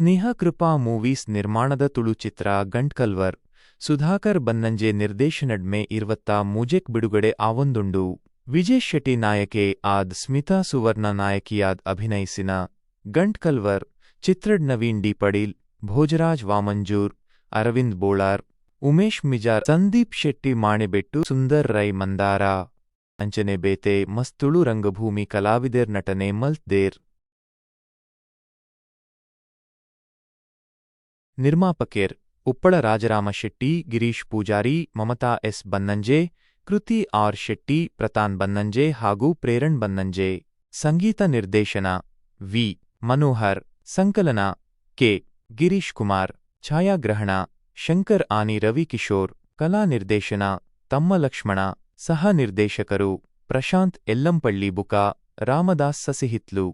ಸ್ನೇಹ ಕೃಪಾ movies ನಿರ್ಮಾಣದ ತುಳು ಚಿತ್ರ ಗಂಟ್ಕಲ್ವರ್ ಸುಧಾಕರ್ ಬನ್ನಂಜೆ ನಿರ್ದೇಶನಡ್ ಮೇ 20 ಮೂಜೆಕ್ ಬಿಡುಗಡೆ ಆವೊಂದುಂಡು. ವಿಜೇಶ್ ಶೆಟ್ಟಿ ನಾಯಕೆ ಆದ್ ಸ್ಮಿತಾ ಸುವರ್ಣ ನಾಯಕಿಯಾದ್ ಅಭಿನಯಿಸಿನ ಗಂಟ್ಕಲ್ವರ್ ಚಿತ್ರಡ್ ನವೀನ್ ಡಿ ಪಡೀಲ್, ಭೋಜರಾಜ್ ವಾಮಂಜೂರ್, ಅರವಿಂದ್ ಬೋಳಾರ್, ಉಮೇಶ್ ಮಿಜಾರ್, ಸಂದೀಪ್ ಶೆಟ್ಟಿ ಮಾಣಿಬೆಟ್ಟು, ಸುಂದರ್ ರೈ ಮಂದಾರ ಅಂಚನೆ ಬೇತೆ ಮಸ್ತ್ ತುಳು ರಂಗಭೂಮಿ ಕಲಾವಿದೆರ್ ನಟನೆ ಮಲ್ತ್ ದೆರ್. ನಿರ್ಮಾಪಕೆರ್ ಉಪ್ಪಳ ರಾಜರಾಮ ಶೆಟ್ಟಿ, ಗಿರೀಶ್ ಪೂಜಾರಿ, ಮಮತಾ ಎಸ್ ಬನ್ನಂಜೆ, ಕೃತಿ ಆರ್ ಶೆಟ್ಟಿ, ಪ್ರತಾನ್ ಬನ್ನಂಜೆ ಹಾಗೂ ಪ್ರೇರಣ್ ಬನ್ನಂಜೆ. ಸಂಗೀತ ನಿರ್ದೇಶನ ವಿ. ಮನೋಹರ್, ಸಂಕಲನ ಕೆ. ಗಿರೀಶ್ ಕುಮಾರ್, ಛಾಯಾಗ್ರಹಣ ಶಂಕರ್ ಆನಿ ರವಿ ಕಿಶೋರ್, ಕಲಾ ನಿರ್ದೇಶನ ತಮ್ಮ ಲಕ್ಷ್ಮಣ, ಸಹ ನಿರ್ದೇಶಕರು ಪ್ರಶಾಂತ್ ಎಲ್ಲಂಪಳ್ಳಿ ಬುಕ ರಾಮದಾಸ್ ಸಸಿಹಿತ್ಲು.